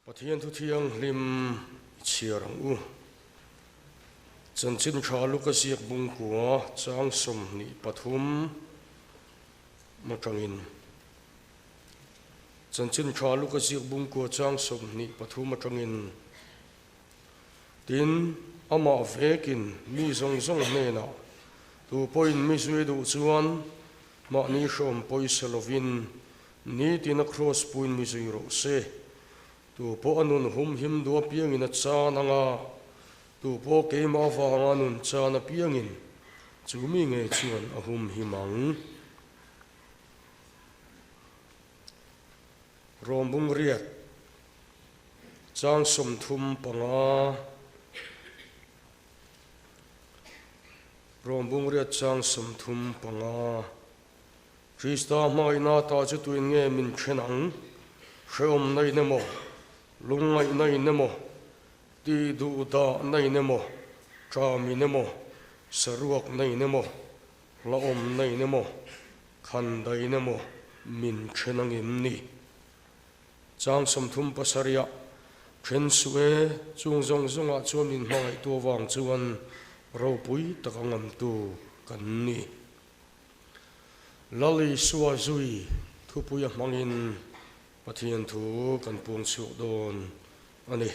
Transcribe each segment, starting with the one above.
Pathian thu thianghlim i chhiar ang u. Chanchin tha Luka ziak bungkua chang 23 atangin. Chanchin tha Luka ziak bungkua chang 23 atangin. Tin, amah vekin mi zawng zawng hnenah, Tu pawhin mi zui duh chuan mahni hrawm pawisa lovin nitin a kraws puin mi zui rawh se. Tu pawh a nun humhim duh apiangin a chan ang a, tu pawh keimah avanga nun chan apiangin chu mi ngei chuan a humhim ang. Rawmbung riat chang 35 Rawmbung riat chang 35 Krista hmangaihna ta chu tuin nge min then ang? Hrehawmna in emaw, lungngaihna in emaw, tih duhdahna in emaw, ṭam in emaw, saruakna in emaw, hlauhawmna in emaw, Khandain emaw min then angem ni? Chang 37 ah then suh e, chung zawng zawngah chuan min hmangaihtu avang chuan ropui taka ngamtu kan ni. Lal Isua zui thupui a hmangin Pathian thu kan puang chhuak dawn a ni.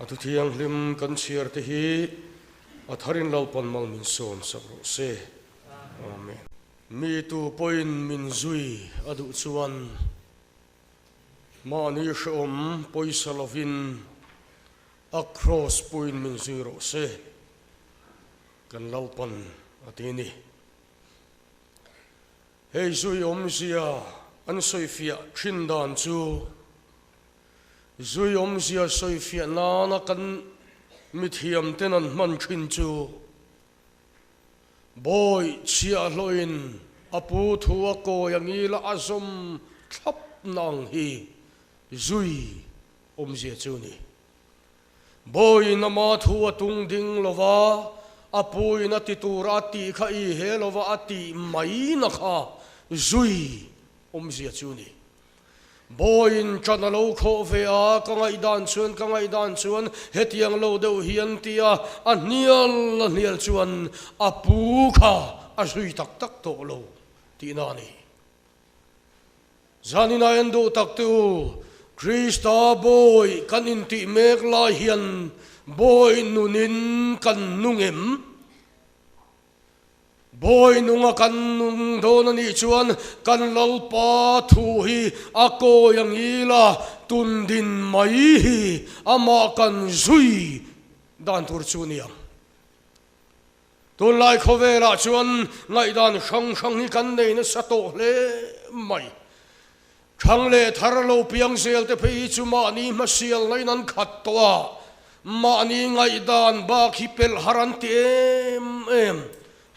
A thu thianghlim kan chhiar te hi a tharin Lalpan mal min sawn sak rawh se. Amen. Mi tu pawhin min zui a duh chuan mahni hrehawm pawisa lovin a kraws puiin min zui rawh se, kan Lalpan a ti ni. Hei zui awmzia an sawifiah thin dan chu zui awmzia sawifiah nana kan mithiam ten an hman thin chu Bawi chhiahhlawhin a pu thu a kawi a ngila a zawm thlap na ang hi zui awmzia chu ni. Bawiin ama thu a tung ding lo va, a puin a ti tur a tih kha i he lo va a tih mai na kha zui awmzia chu ni. Bawiin ṭan a lo khawh ve a, ka ngaihdan chuan ka ngaihdan chuan hetiang lo deuh hi an ti a, a hnial a hnial chuan a pu kha a zui tak tak tawh lo tihna a ni. Zanin a en duh tak te u, Krista bawi kan intih mek lai hian bawi nunin kan nung em? Bawi nunga kan nung dawn a nih chuan kan Lalpa thu hi a kawi a ngil a, tun din mai hi amah kan zui dan tur chu ni ang. Tunlai khawvelah chuan ngaihdan hrang hrang hi kan nei nasa tawh hle mai. Thang leh thar lo piang zel te phei hi chu mahni hmasial na in an khat tawh a, mahni ngaihdan bak hi pelh har an ti em em.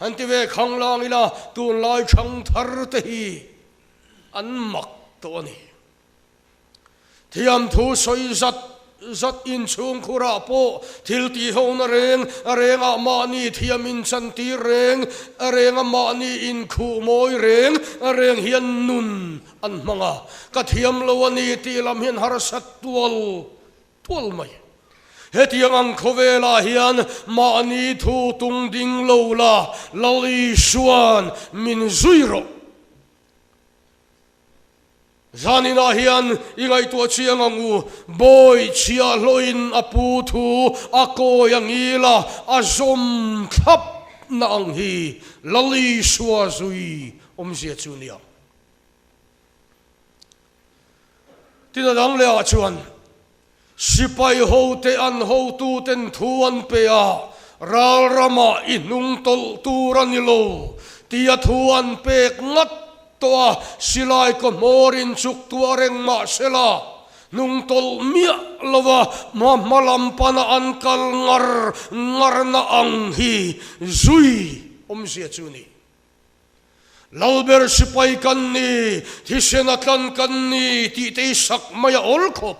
An ti ve khang lang ila tunlai thang thar te hi an mak tawh a ni. Thiamthu sawi zat zat inchhungkhurah pawh thil tihona reng a rengah mahni thiam inchantir reng a renga mahni inkhuh mawi reng a reng hian nun an hmang a, ka thiam lo a ni tih lam hian harsat tual tual mai. Hetiang ang khawvelah hian mahni thu tung ding lo la, Lal Isua'n min zui rawh. Zaninah hian i ngaihtuah chiang ang u, Bawi chhiahhlawhin a pu thu a kawi a ngil a, a zawm thlap na ang hi Lal Isua zui awmzia chu nia. Tin a dang lehah chuan sipai hote an hotuten thu an pe a, ral ramah i hnung tawlh tur a ni lo tia thu an pek ngat tawh a, silai kaw hmawrin chuk tuah reng mah sela hnung tawlh miah lo va, hma hma lam pana an kal ngar ngarna ang hi zui awmzia chu ni. Lalber sipai kan ni, thisen a tlan kan ni tih te hi sak mai a awl khawp.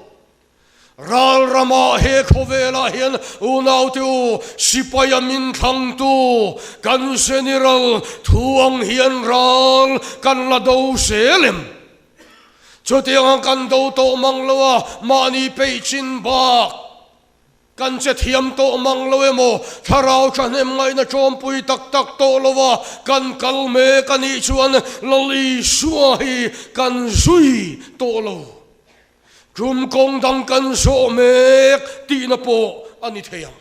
Ral ramah he khawvelah hian unaute u, sipai a min thlangtu kan General thu ang hian ral kan la do zel em? Chutianga kan do tawh mang lo a, mahni peih chin bak kan che thiam tawh mang lo emaw, thlarau thahnem ngaihna ṭawmpui tak tak tawh lo a kan kal mek a nih chuan Lal Isua hi kan zui tawh lo. Tum kawng dang kan zawh mek tihna pawh a ni thei ang.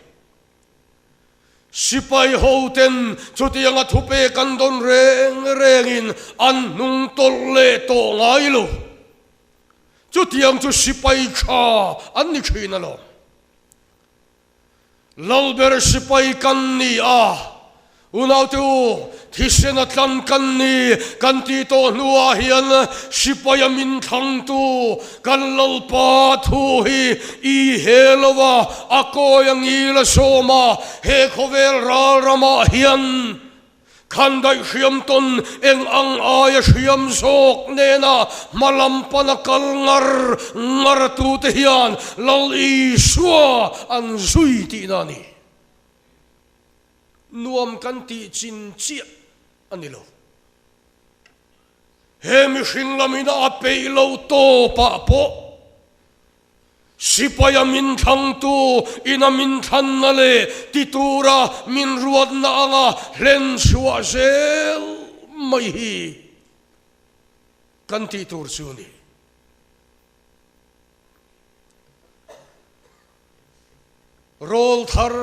Sipai hoten chutianga thupe kan dawn reng rengin an hnung tawlh leh tawh ngai lo. Chutiang chu sipai tha an ni thin alawm. Lalber sipai kan ni a, Unaute u, thisen a tlan kan ni kan tih tawh hnuah hian sipaia min thlangtu kan Lalpa thu hi i he lo a, a kawi a ngil a sawm a, he khawvel ral ramah hian khan daih hriam tawn eng ang aia hriam zawk nena hma lam pana kal ngar ngar tute hian Lal Isua an zui tihna a ni. Nuam kan tih chin chiah a ni lo. He mihring lamina a peih lo tawpah pawh sipaia min thlangtu ina min thlanna leh ti tura min ruatna anga hlen chhuah zel mai hi kan tih tur chu a ni. Rawl thar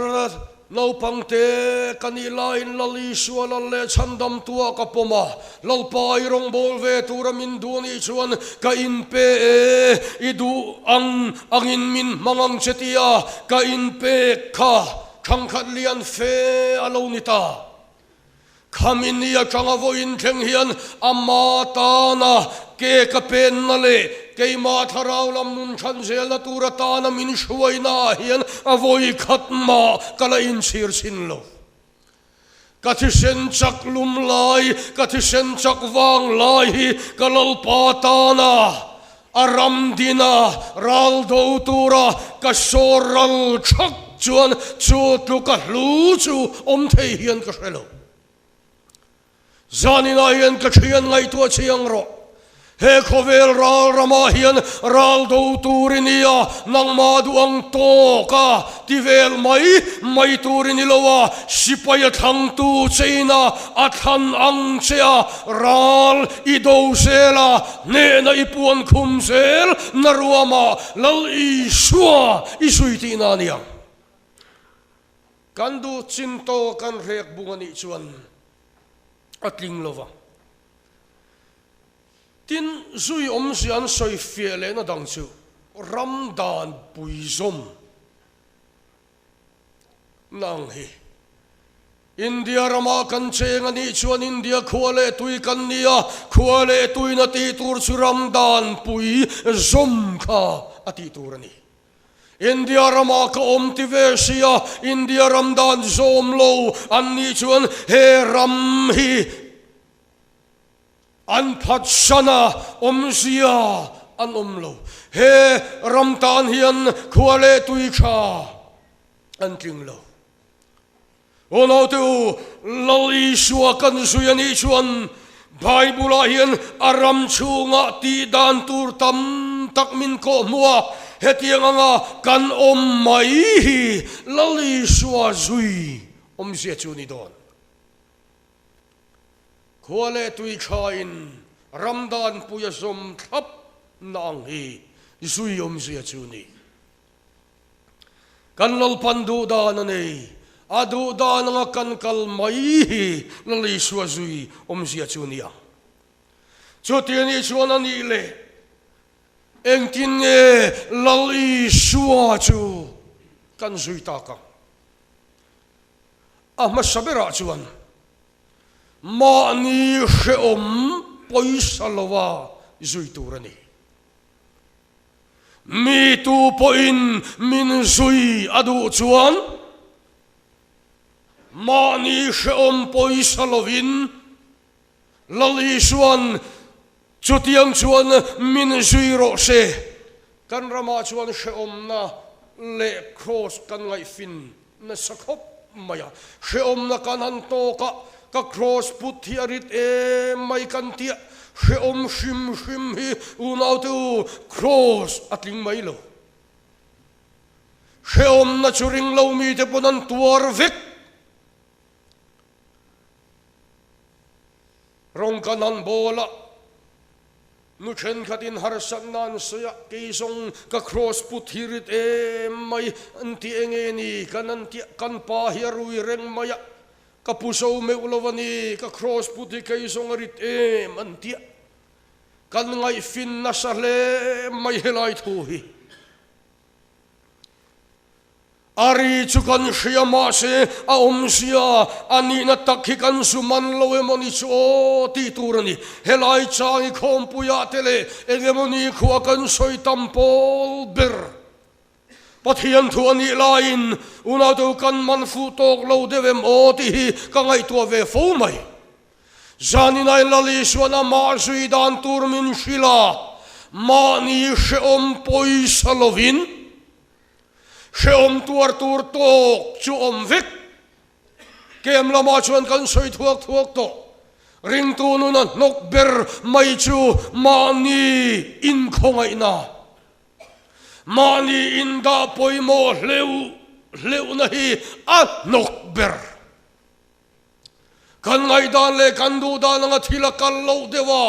naupang te ka nih laiin Lal Isua Lal leh Chhandamtua ka pawm a, Lalpa i rawngbâwl ve tura min duh anih chuan ka inpe e, i duh ang angin min hmang ang che tia ka inpek kha thangkhat lian fe a lo ni ta. Khamini atanga vawiin thleng hian ama tana ke ka penna leh keimah thlarau lam nun chhan zelna tur atana min hruaina ah hian a vawi khat mah ka la inchhir chhin lo. Ka thisen chak lum lai, ka thisen chak vang lai hi ka Lalpa tana A ram dina ral do tura ka saw ral thak chuan chu tluka hlu chu awm thei hian ka hre lo. Zaninah hian ka thian ngaihtuah chiang rawh. He khawvel ral ramah hian ral do tur i ni a, nangmah duh ang tawk a ti vel mai mai tur i ni lo a, sipai a thlangtu cheina a thlan ang che a, ral i do zel a, Hnehna i puan khum zel na ruamah Lal Isua i zui tihna a nia. Kan duh chin tawk kan hrek bung a nih chuan a tling lo va. Tin, zui awmzia an sawi fiah lehna dang chu ram dan puizawm. Nang hi India ramah kan cheng a nih chuan India khua leh tui kan ni a, khua leh tuina tih tur chu ram dan pui zawm kha a tih tur a ni. India ramah ka awm ti ve si a, India ram dan zawm lo an nih chuan he ram hi An phatsan a, awmzia an awm lo. He ram tan hian khua leh tui tha an tling lo. Aw naute u, Lal Isua kan zui a nih chuan Bible-ah hian a ram chhungah tih dan tur tam tak min kawhhmuh a, hetiang anga kan awm mai hi Lal Isua zui awmzia chu a ni dawn. Khua leh tui thain ram dan pui a zawm thlap na ang hi zui awmzia chu ni. Kan Lalpan duh dan a nei, a duh dan anga kan kal mai hi Lal Isua zui awmzia chu ni ang. Chuti anih chuan a nih leh engtin nge Lal Isua chu kan zui tak ang? A hmasa berah chuan mahni hrehawm pawisa lova zui tur a ni. Mi tu pawhin min zui a duh chuan mahni hrehawm pawisa lovin Lal Isua'n chutiang chuan min zui rawh se. Kan ramah chuan hrehawmna leh kraws kan ngaihfin nasa khawp mai a. Hrehawmna kan han tawk a, ka kraws put hi a rit em mai kan tia. Hrehawm hrim hrim hi unaute u Kraws a tling mai lo. Hrehawmna chu ring lo mite pawn an tuar vek. Rawng kan han bawl a, nu thenkhatin harsatna an sawi a, kei zawng ka kraws put hi rit em mai, an ti eng nge ni, kan an ti a, kan pa hi a rui reng mai a, ka pu zo meuh lo a ni, ka kraws put hi kei zawng a rit em, an ti a, kan ngaihfin nasa hle mai helai thu hi. A ri chu kan hria mahse a awmzia a nihna tak hi kan zu man lo emaw ni chu aw tih tur a ni. Helai chang i khawmpuiah te leh eng emaw ni khua kan sawi tam pawl ber. Pathian thu a nih laiin unaute kan man fuh tawk lo deuh em aw tih hi ka ngaihtuah ve fo mai. Zaninai Lal Isuan amah zui dan tur min hrilh a, mahni hrehawm pawisa lovin, Hrehawm tuar tur tawk chu awm vek. Kem lamah chuan kan sawi thuak thuak tawh. Ringtu nuna hnawk ber mai chu mahni inkhawngaihna, mahni indah pawimawh hleuh hleuhna hi a hnawk ber. Kan ngaihdan leh kan duhdan anga thil a kal loh deuh a.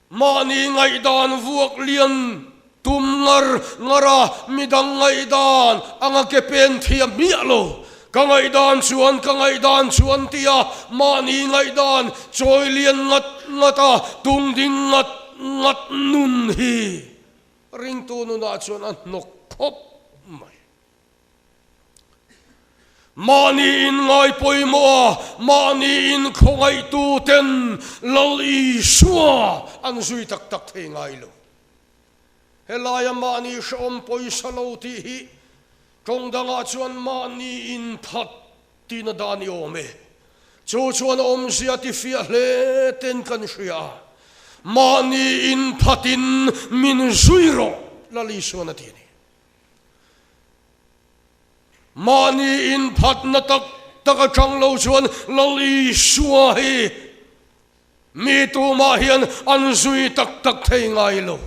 Mahni ngaihdan vuak lian tum ngar ngar a, midang ngaihdan anga ke pen thiam miah lo. Ka ngaihdan chuan ka ngaihdan chuan tia mahni ngaihdan chawi lian ngat ngat a, tung ding ngat ngat nun hi ringtu nunah chuan a hnawk khawp mai. Mahni in ngai pawimawh a, mahni in khawngaihtu ten Lal Isua an zui tak tak thei ngai lo. Helaia mahni hrehawm pawisa lo tih hi tawng dangah chuan mahni in phat tihna dan i awm e. Chu chuan a awmzia tifiah hle ten kan hria a, mahni in phatin min zui rawh Lal Isuan a ti a ni. Mahni inphatna tak tak atang lo chuan Lal Isua hi mi tumah hian an zui tak tak thei ngai lo.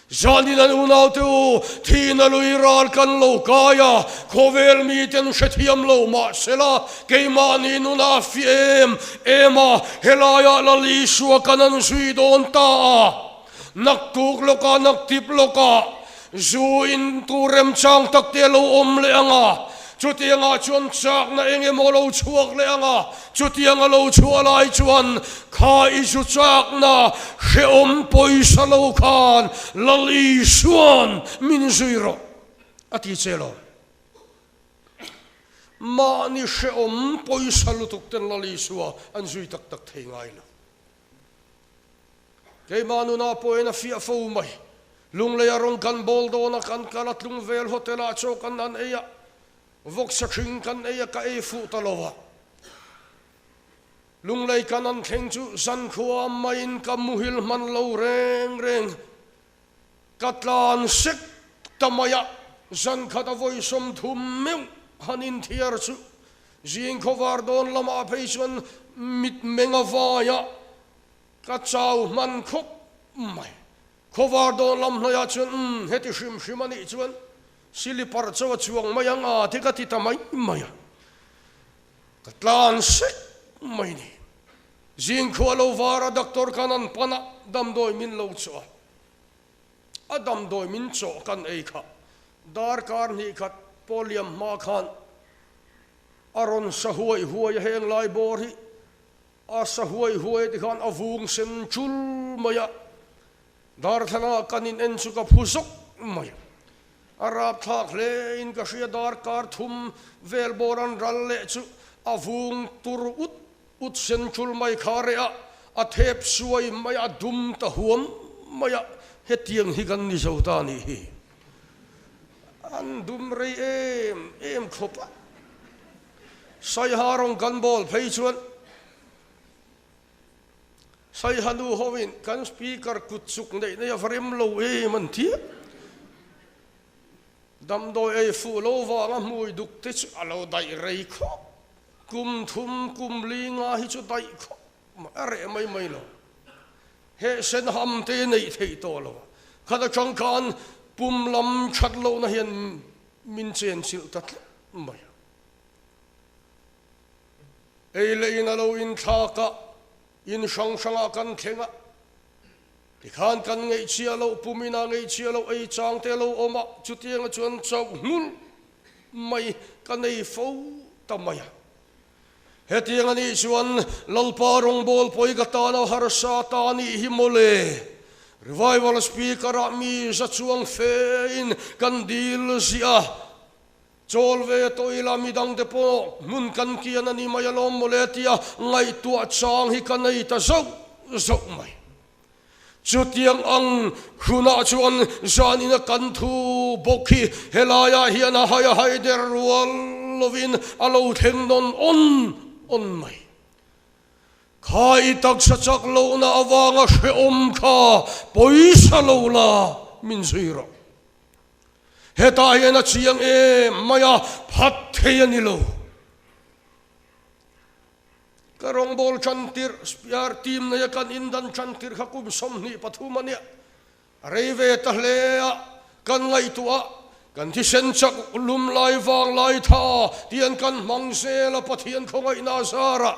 Zanin an unaute u, thihna lui ral kan lo kai a, khawvel miten hrethiam lo mahsela keimahni nuna a fiah em em a, helaiah Lal Isua kan an zui dawn ta a. Naktuk lawkah naktip lawkah zu in tur remchang tak te a lo awm leh ang a, chutiangah chuan chakna eng emaw a lo chhuak leh ang a, chutiang a lo chhuah lai chuan kha i zu chakna hrehawm pawisa lo khan Lal Isuan min zui rawh a ti che lo. Mahni hrehawm pawisa lutuk ten Lal Isua an zui tak tak thei ngai lo. Keimah nunah pawhin a fiah fo mai. Lungleia rawn kan bawl dawn a, kan kal a, Tlungvel Hotel ah chaw kan han ei a, vawksa hring kan ei a, ka ei fuh ta lo a. Lunglei kan han thleng chu zankhua maiin ka muhil hman lo reng reng. Ka tlan sek ta mai a, zankhat a vawi 30 meuh han inthiar chu zing khawvar dawn lamah phei chuan mitmeng a vai a, Ka chau hman khawp mai. Khawvar dawn lam hnaiah chuan umm heti hrim hrim a nih chuan silipar chaw a chuang mai ang a ti ka ti ta mai mai a. Ka tlan sek mai ni. Zingkhua lo var a doctor khan an pan a, damdawi min lo chawh a. A damdawi min chawh kan ei kha darkar hnih khat pawh liam hma khan a rawn sa huai huai a heng lai bawr hi A sa huai huai ti khan a vung sen chul mai a, darthlangah kan in en chu ka phu zawk mai. A rapthlak hle in ka hria darkar thum vel bawr an ral leh chu a vung tur ut ut sen chul mai kha reh a, a thep suai mai a dum ta huam mai a, hetiang hi kan ni zo ta nih hi. An dum rei em em khawp a. Saiha rawng kan bawl phei chuan Saiha nu hoin kan speaker kut chuk neih nei a va rem lo em an ti a. Damdawi ei fuh lo vanga hmui duk te chu a lo daih rei khawp. Kum thum kum li nga hi chu daih khawp. A reh mai mai lo. Heh sen ham te neih theih tawh lo. Khat atang khan pum lam that lohna hian min chenchilh ta tlat mai a. Ei leh in a lo inthlak a, in hrang hrangah kan thleng a. Tikhan kan ngaihchhiah loh pum ina ngaihchhiah loh ei chang te a lo awm a, chutianga chuan chauh nghulh mai ka nei fo ta mai a. Hetiang a nih chuan Lalpa rawngbawl pawi ka tan a harsa ta a nih hi mawle. Revival Speaker ah mi za chuang fe in kan dil ziah a, chawl ve tawh ila midang te pawh hmun kan kian a ni mai alawm mawle tia ngaihtuah chang hi ka nei ta zauh zauh mai. Chutiang ang hunah chuan zanina kan thu bawk hi helaiah hian a hai a hai der rual lovin a lo thleng nawn awn awn mai. Kha i taksa chak lohna avanga hrehawm kha pawisa lo la min zui rawh. Hetah hian a chiang em mai a, phat thei a ni lo. Ka rawngbâwl ṭan tirh, Spear team neia kan indan ṭan tirh kha kum 23 a nia. A rei ve ta hle a, kan ngaihtuah a, kan thisen chak lum lai vang lai tha tian kan hmang zel a Pathian khawngaihna a zar a,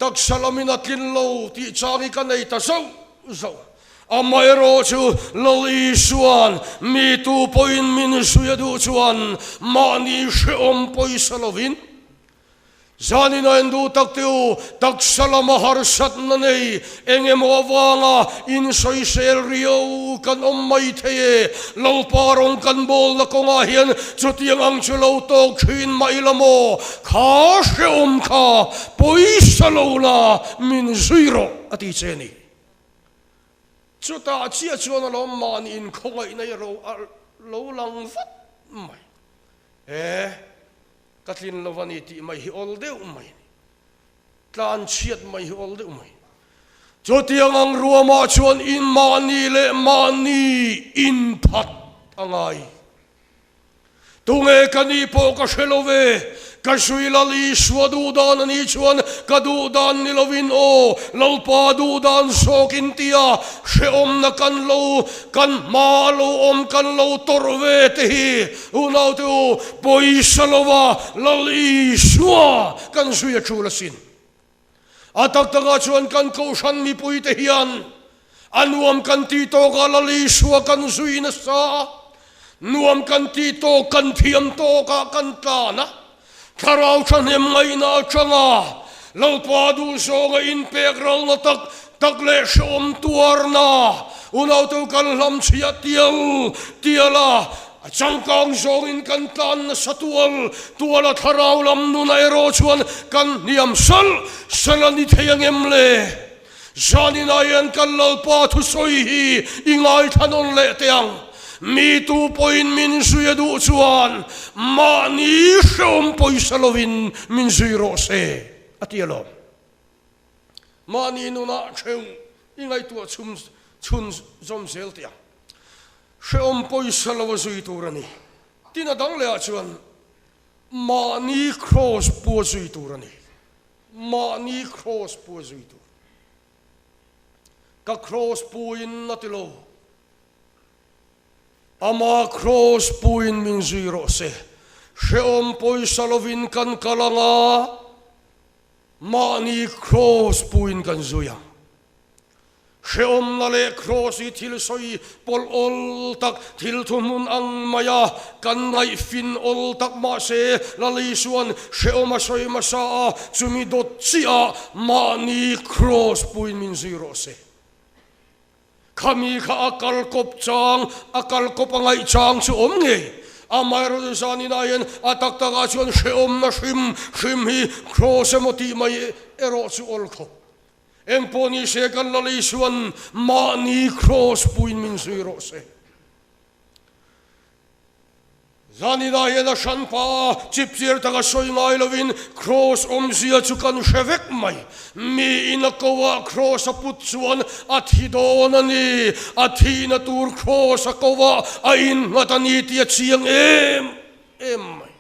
taksa lamin a tlin lo tih chang hi ka nei ta zauh zauh. Amaherawh chu Lal Isua'n mi tu pawhin min zui a duh chuan mahni hrehawm pawisa lovin Zanin a en duh tak te u, taksa lama harsatna nei eng emaw avanga insawisel riau kan awm mai thei e. Lalpa rawng kan bawlna kawngah hian chutiang ang chu lo tawk thin mah ila maw, kha hrehawm kha pawisa lo la min zui rawh a ti che ni. Chutah chiah chuan alawm mahni inkhawngaihna hi a lo lang vat mai. E. Ka tlin lo a ni tih mai hi awl deuh mai a ni. Tlan chhiat mai hi awl deuh mai. Chutiang ang ruamah chuan in mahni leh mahni inphat a ngai. Tunge ka nih pawh ka hre lo ve, ka sui Lal Isua duh dan a nih chuan ka duh dan ni lovin aw, Lalpa duh dan zawk in tia hrehawmna kan lo kan hma lo awm kan lo tawrh ve te hi Unaute u, pawisa lova Lal Isua kan zui a tul asin. A tak takah chuan kan Kohhran mipuite hian a nuam kan tih tawkah Lal Isua kan zui nasa a, nuam kan tih tawk kan thiam tawkah kan tlan a, Thlarau thahnem ngaihna atanga Lalpa duhzawnga inpek ralna tak tak leh hrehawm tuarna unaute kan hlamchhiah tial tial a, a changkang zawngin kan tlan nasa tual tual a, thlarau lam nuna erawh chuan kan hniam salh salh a ni thei angem le? Zaninah hian kan Lalpa thusawi hi i ngaithla nawn leh teh ang. Mi tu pawhin min zui a duh chuan mahni hrehawm pawisa lovin min zui rawh se, a ti alawm. Mahni nunah theuh i ngaihtuah chhum chhun zawm zel teh ang. Hrehawm pawisa lo a zui tur a ni. Tin a dang lehah chuan mahni kraws pu a zui tur a ni. Mahni kraws pu a zui tur. Ka kraws puin a ti lo. Ama kraws puin min zui rawh se. Hrehawm pawisa lovin kan kal ang a, mahni kraws puin kan zui ang. Hrehawmna leh kraws hi thil sawi pawlh awl tak, thil thuhmun ang maia kan ngaihfin awl tak mahse Lal Isua'n hrehawm a sawi hmasa a, chumi dawt chiah mahni kraws puin min zui rawh se. Khami kha a kal kawp chang, a kal kawp a ngaih chang chu awm ngei. Amaherawhchu zaninah hian a tak takah chuan hrehawmna hrim hrim hi kraws emaw tih mai erawh chu awl khawp. Engpawh ni se kan Lal Isua'n mahni kraws puin min zui rawh se. Zaninah hian a hranpa chipchir taka sawi ngai lovin kraws awmzia chu kan hre vek mai. Miin a ko ah kraws a put chuan a thi dawn a ni, a thihna tur kraws a ko ah a innghat a ni tih a chiang em em mai.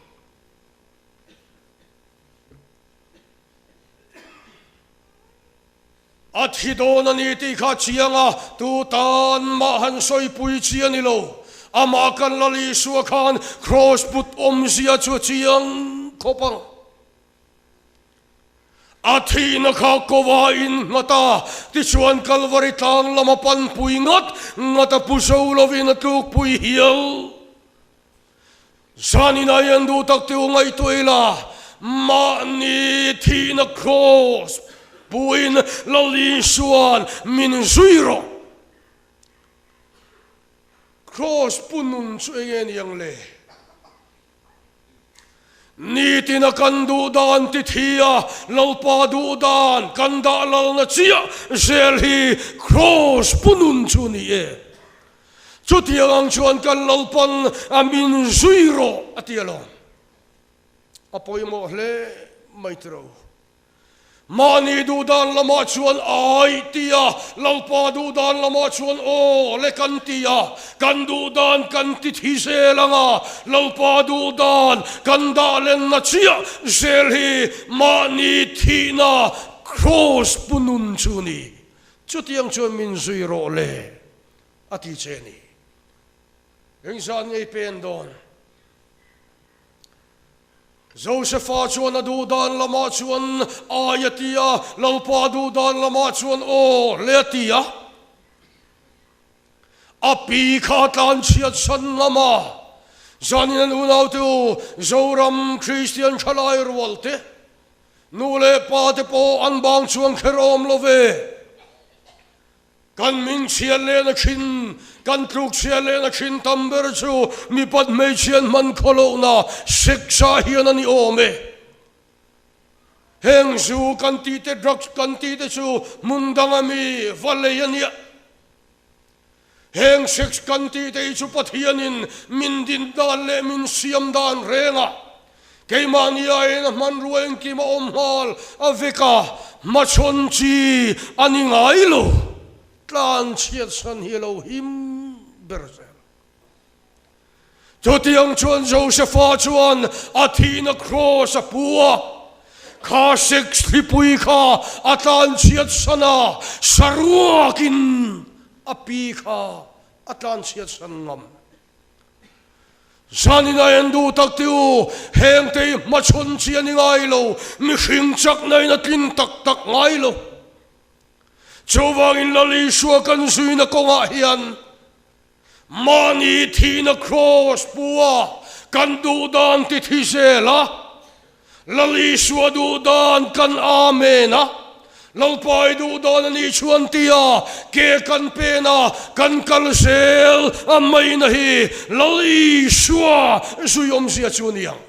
A thi dawn a ni tih kha chiang a, tu tan mah han sawipui chi a ni lo. Amah kan Lal Isua khan kraws put awmzia chu a chiang khawp ang. A thihna kha kova innghat a, tichuan Kalvari tlang lama panpui ngat ngat a pu zo lovin a tlukpui hial. Zanin ah hian duh tak tih u ngaihtuah ila, mahni thihna kraws puin Lal Isua'n min zui rawh. Kraws pu nun chu eng nge ni ang le? Nitina kan duh dan ti thi a, Lalpa duh dan kan dah lalna chiah zel hi kraws pu nun chu ni e. Chutiang ang chuan kan Lalpan a min zui rawh a ti alawm. A pawimawh hle mai tiro. Mahni duhdan lamah chuan ai ti a, Lalpa duhdan lamah chuan aw le kan ti a, kan duhdan kan ti thi zel ang a, Lalpa duhdan kan dah lenna chiah zel hi mahni thihna kraws pu nun chu ni. Chutiang chuan min zui rawh le. A ti che a ni. Engzan ngei pen dawn? Josefa chuan a duh dan lamah chuan ai a ti a, Lalpa duh dan lamah chuan aw le a ti a. A pi kha a tlan chhiat san ngam a. Zanin an unaute u, Zoram Kristian thalai rualte, nu leh pa te pawh an bang chuang kher awm lo ve. Kan min chhiat lehna thin, kan tluk chhiat lehna thin tam ber chu mipat hmeichhian hman khaw lohna sex-ah hian a ni awm e. Heng zu kan tih te, drugs kan tih te chu hmun danga mi va lei a nia. Heng sex kan tih te hi chu Pathianin min din dan leh min siam dan reng a. Keimahni aiin a hmanrua engkim a awm nghal a vek a, hmachhawn chi a ni ngai lo. Tlan chhiatsan hi a lo him ber zel. Chutiang chuan Josefa chuan a thihna kraws a pu a, kha sex thlipui kha a tlan chhiatsan a, saruakin a pi kha a tlan chhiatsan ngam. Zanin a en duh tak tih u, heng te hi hmachhawn chi a ni ngai lo, mihring chakna in a tlin tak tak ngai lo. Chuvangin Lal Isua kan zuina kawngah hian mahni thihna kraws pu a kan duh dan ti thi zel a, Lal Isua duh dan kan Amen a, Lalpa i duh dan a nih chuan tia ke kan pen a, kan kal zel a maina hi Lal Isua zui awmzia chu a ni ang.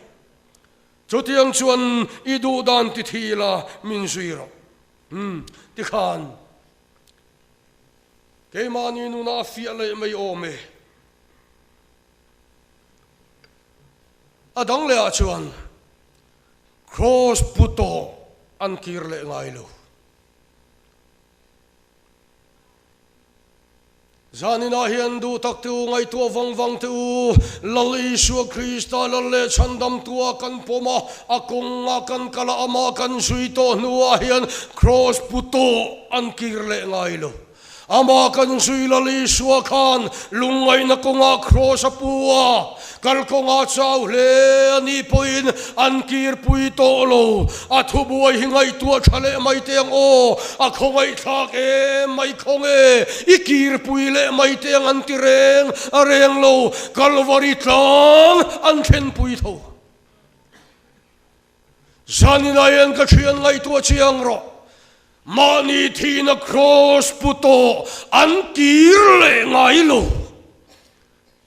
Chutiang chuan i duh dan ti thi ila min zui rawh. Umm, tikhan keimahni nunah a fiah leh mai awm e. A dang leh ah chuan Kraws pu tawh an kir leh ngai lo. Zaninah hian duh tak te u, ngaihtuah vang vang te u, Lal Isua Krista Lal leh Chhandamtua kan pawm a, a kawnga kan kal a, amah kan zui tawh hnuah hian Kraws pu tawh an kir leh ngai lo. Amah kan zui Lal Isua khan lungngaihna kawngah kraws a pu a, kal kawngah chau hle a nih pawhin an kirpui tawh lo. A thubuai hi ngaihtuah tha leh mai teh ang aw, a khawngaihthlak em mai khawng e, i kirpui leh mai teh ang an ti reng a reng lo, Kalvari tlang an thlenpui tho. Zanin aiin ka thian ngaihtuah chiang rawh. Mahni thihna kraws pu tawh an kir leh ngai lo.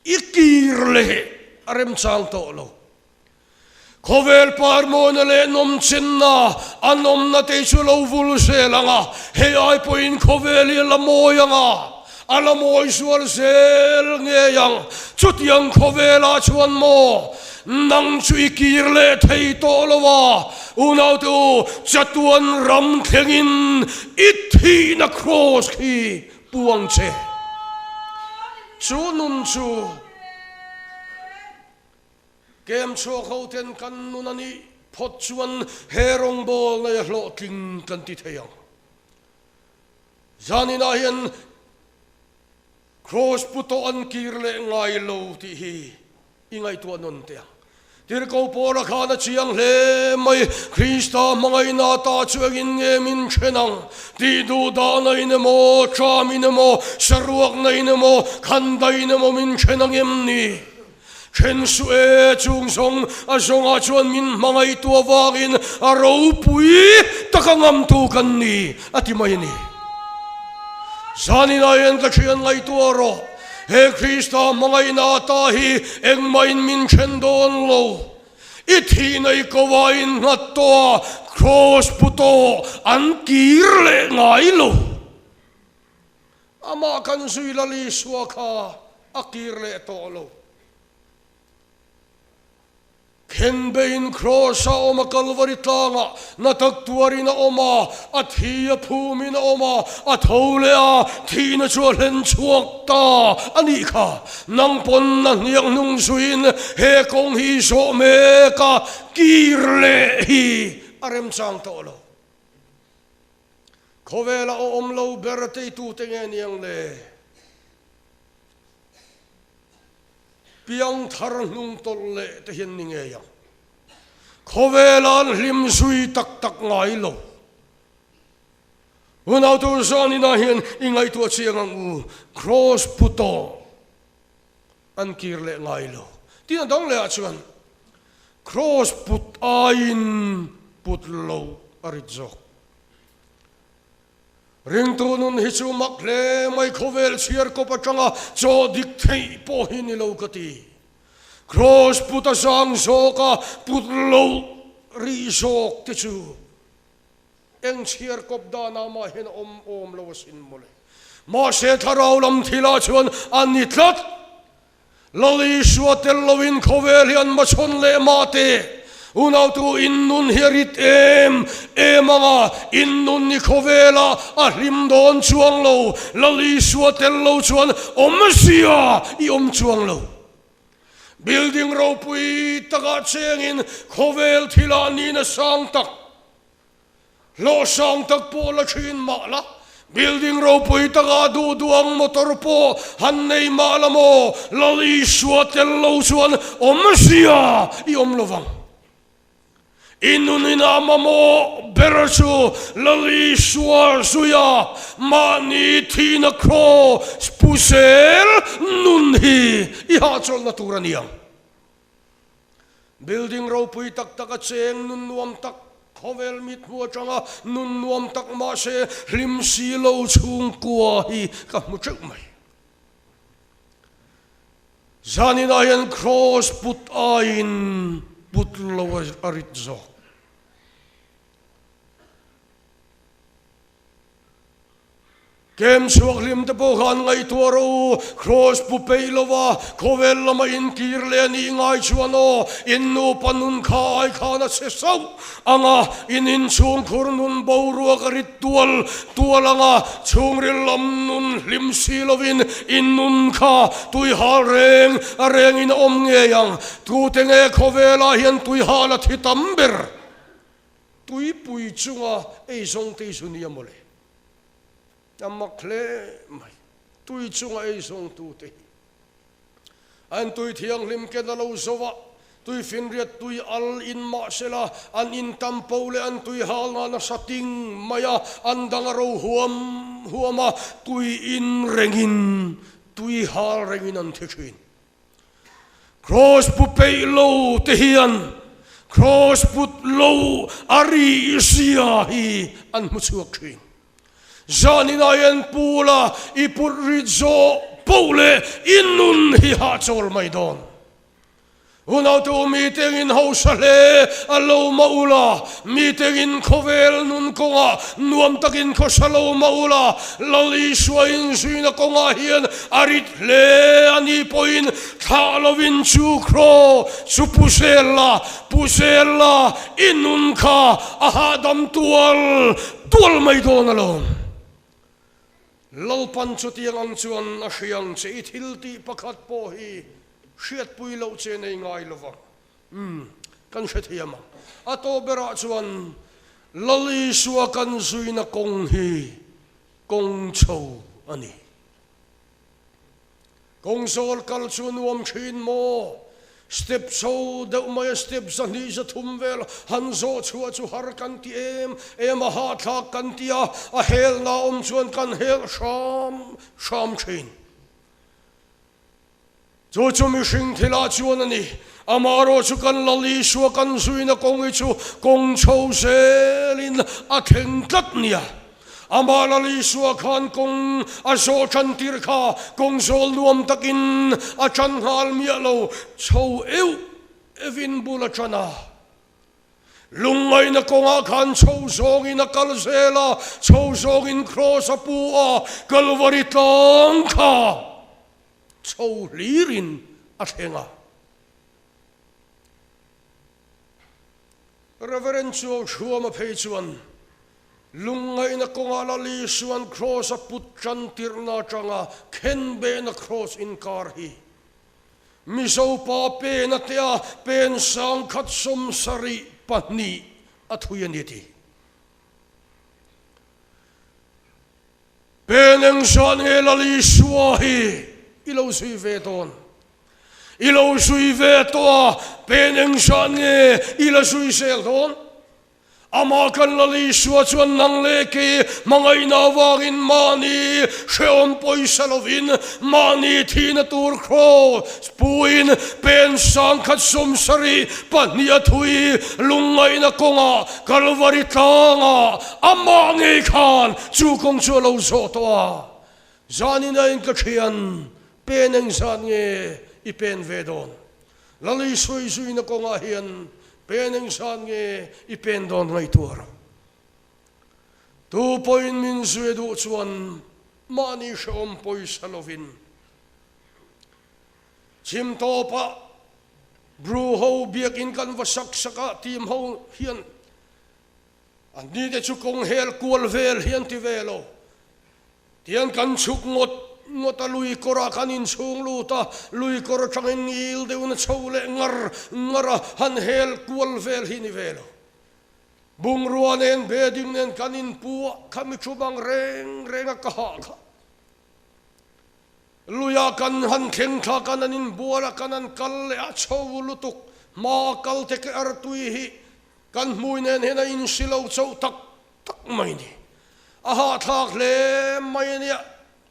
I kir leh a remchang tawh lo. Khawvel parmawina leh nawmchenna a nawmna te chu lo vul zel ang a, hei ai pawhin khawvel hi a la mawi ang a, a la mawi zual zel ngei ang. Chutiang khawvelah chuan maw nang chu i kir leh thei tawh lo a, unaute u, chatuan ram thlengin i thihna kraws khi pu ang che. Chu nun chu kem chhuak ho ten kan nun a nih phawt chuan he rawngbawlna i hlawhtling kan ti thei ang. Zaninah hian Kraws pu tawh an kir leh ngai lo tih hi i ngaihtuah nawn teh ang. Tirhkoh Paula khan a chiang hle mai, Krista hmangaihna ta chu engin nge min then ang? Tih duh dahna in emaw, tram in emaw, saruakna in emaw, khandai in emaw min then ang em ni? Then suh e, chung zawng a zawngah chuan min hmangaihtu avangin a ropui taka ngamtu kan ni, a ti mai a ni. Zaninah hian ka thian ngaihtuah rawh, he Krista hmangaihna ata hi engmahin min then dawn lo. I thihna i ko a innghat tawh a, kraws pu tawh an kir leh ngai lo. Amah kan zui Lal Isua kha a kir leh tawh lo. Khenbeiin Kraws a awm a, Kalvari tlangah na tak tuarin a awm a, a thi a phumin a awm a, a tho leh a, thihna chu a hlen chhuak ta a nih kha. Nang pawn na hniak hnung zuiin he kawng hi i zawh mek a, kir leh hi a remchang tawh lo. Khawvela awm lo ber teitute nge niang le? Piangthar hnung tawlh leh te hian ni ngei ang. Khawvela an hlim zui tak tak ngai lo. Unautu zaninah hian i ngaihtuah chiang ang u, Kraws pu tawh an kir leh ngai lo. Tin a dang lehah chuan Kraws put aiin put lo a rit zawk. Ringtu nun hi chu mak hle mai khawvel chhiar kawp atanga chaw dik theih pawh hi ni lo ka ti. Kraws put a zang zawk a put loh rih zawk te chu eng chhiar kawp danah mah hian a awm awm lo asin mawle. Mahse thlarau lam thilah chuan a ni tlat. Lal Isua tel loin khawvel hi an hmachhawn leh mah te, unautu in nun hi a rit em em ang a, in nun ni khawvelah a hlim dawn chuang lo, Lal Isua tel lo chuan awmzia i awm chuang lo. Building ropui takah chengin khawvel thilah nihna sang tak, Hlawh sang tak pawh la thin mah la, building ropui takah duh duh ang motor pawh han nei mah la maw, Lal Isua tel lo chuan awmzia i awm lo vang. I nun inah mamawh ber chu Lal Isua zuia mahni thihna kraws pu zel nun hi i hahchawlhna tur a ni ang. Building ropui tak tak a cheng nun nuam tak, khawvel mit hmu atanga nun nuam tak mahse hlim si lo chhungkua hi ka hmu teuh mai. Zaninah hian kraws put aiin put lo a rit zawk. Kem chhuak hlim te pawh khan ngaihtuah rawh u, Kraws pu peih lova khawvel lama inkir leh a nih ngai chuan aw, in nupa nun kha ai khan a chhe sauh ang a, in inchhungkhur nun boruak a rit tual tual ang a, chhungril lam nun hlim si lovin in nun kha tuihal reng a rengin a awm ngei ang. Tute nge khawvelah hian tuihal a thi tam ber? Tuipui chunga eizawng te hi chu nia mawle. A mak hle mai. Tui chunga eizawngtu te hi an tui thianghlim ken a lo zo a, tui finriat tui al in mah sela an in tam po leh an tui hal na nasa ting mai a, an dang a ro huam huam a, tui in rengin tui hal rengin an thi thin. Kraws pu peih lo te hian kraws put lo a ri zia hi an hmu chhuak thin. Zanin ah hian pool a i put rit zawh poh leh i nun hi hahchawl mai dawn. Unautu mite engin hausa hle a lo mah ula, mite engin khawvel nun kawngah nuam takin khawsa lo mah ula, Lal Isua inzuina kawngah hian a rit hle a ni pawhin thlah lovin chu kraw chu pu zel la, pu zel la, i nun kha a hahdam tual tual mai dawn alawm. Lalpan chutiang ang chuan a hria ang che, i thil tih pakhat pawh hi hriatpui loh che nei ngai lo vang. Umm, kan hre thiam ang. A tawh berah chuan Lal Isua kan zuina kawng hi. Kawng chho a ni. Kawng zawl kal chu nuam thin maw? Step chho deuh mai a step 200 300 vel han zawh chhuah chu har kan ti em em a, hahthlak kan ti a, a helna awm chuan kan hel hram hram thin. Chu chu mihring thilah chuan a ni. Amaherawh chu kan Lal Isua kan zuina kawng hi chu kawng chho zelin a thleng tlat nia. Amah Lal Isua khan kawng a zawh tan tir kha kawng zawl nuam takin a tan nghal miah lo, chho euh euhin bul a tan a. Lungngaihna kawngah khan chho zawngin a kal zel a, chho zawngin kraws a pu a, Kalvari tlang kha chho hlirin a thleng a. Reverend Chuau Thuama phei chuan lungngaihna kawngah Lal Isua'n kraws a put tan tirhna atanga khenbehna kraws inkar hi Mizo pa pen a tea pen 1072 a thui a ni ti. Pen eng zan nge Lal Isua hi i lo zui ve dawn? I lo zui ve tawh a, pen eng zan nge i la zui zel dawn? Amah kan Lal Isua chuan nang leh kei hmangaihna avangin mahni hrehawm pawisa lovin mahni thihna tur kraws puin pen 1072 a thui lungngaihna kawngah Kalvari tlangah amah ngei khan chu kawng chu a lo zawh tawh a. Zanin a in ka thian pen engzat nge i pen ve dawn? Lal Isua i zuina kawngah hian pen engzat nge i pen dawn ngaihtuah rawh. Tu pawhin min zui duh chuan mahni hrehawm pawisa lovin chhim tawpah Bru ho biakin kan va sak sak a, team ho hian an ni te chu kawng hel kual vel hi an ti ve lo. Tian kan chhuk ngawt ngawt a, lui kawrah kan inchhung lut a, lui kawr atangin ngil deuhin a chho leh ngar ngar a, han hel kual vel hi ni ve lo. Bungrua nen bedding nen kan inpu a, khami thu bang reng reng a ka hah kha. Luia kan han thleng thla kan an inbual a, kan an kal leh a, chho lutuk hma kal te ke artui hi kan hmui nen hian a insi lo chauh tak tak mai ni. A hahthlak hle mai a nia,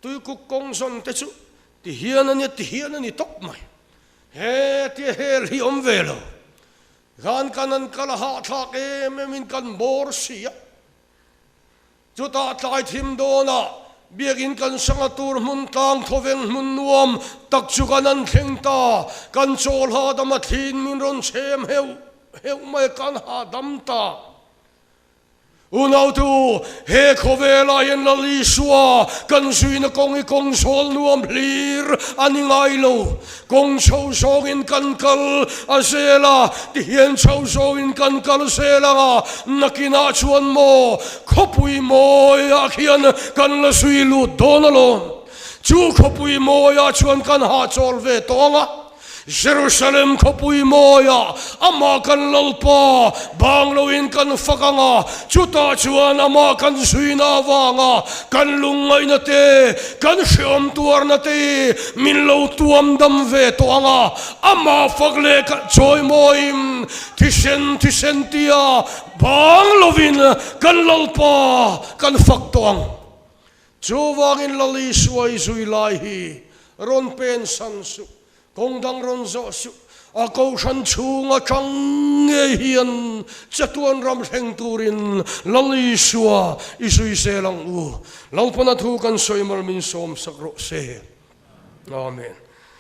tuikuk kawng zawn te chu ti hian a nia, ti hian a ni tawp mai. He tia hel hi awm ve lo. Khan kan an kal a hahthlak em em in kan bawr si a. Chutah tlai thim dawnah biakin kan sanga tur hmun tlang thawveng hmun nuam tak chu kan an thleng ta. Kan chawl hahdam a thlin min rawn chhem heuh heuh mai kan hahdam ta. Unautu, he khawvelah hian Lal Isua kan zuina kawng hi kawng zawl nuam hlir a ni ngai lo. Kawng chho zawngin kan kal a zel a, tihian chho zawngin kan kal zel ang a, nakinah chuan maw khawpui mawiah khian kan la zui lut dawn alawm. Chu khawpui mawiah chuan kan hahchawl ve tawh ang a. Jerusalem khawpui mawiah amah kan Lalpa bang loin kan fak ang a, chutah chuan amah kan zuina avanga kan lungngaihna te, kan hrehawm tuarna te min lo tuam dam ve tawh ang a, amah fak leh chawimawiin thisen thisen tia bang lovin kan Lalpa kan fak tawh ang. Chuvangin Lal Isua i zui lai hi rawn pen san suh, kawng dang rawn zawh suh, a kohhran chhung atang ngei hian chatuan ram thleng turin Lal Isua i zui zel ang u. Lalpana thu kan sawi mal min sawm sak rawh se. Amen.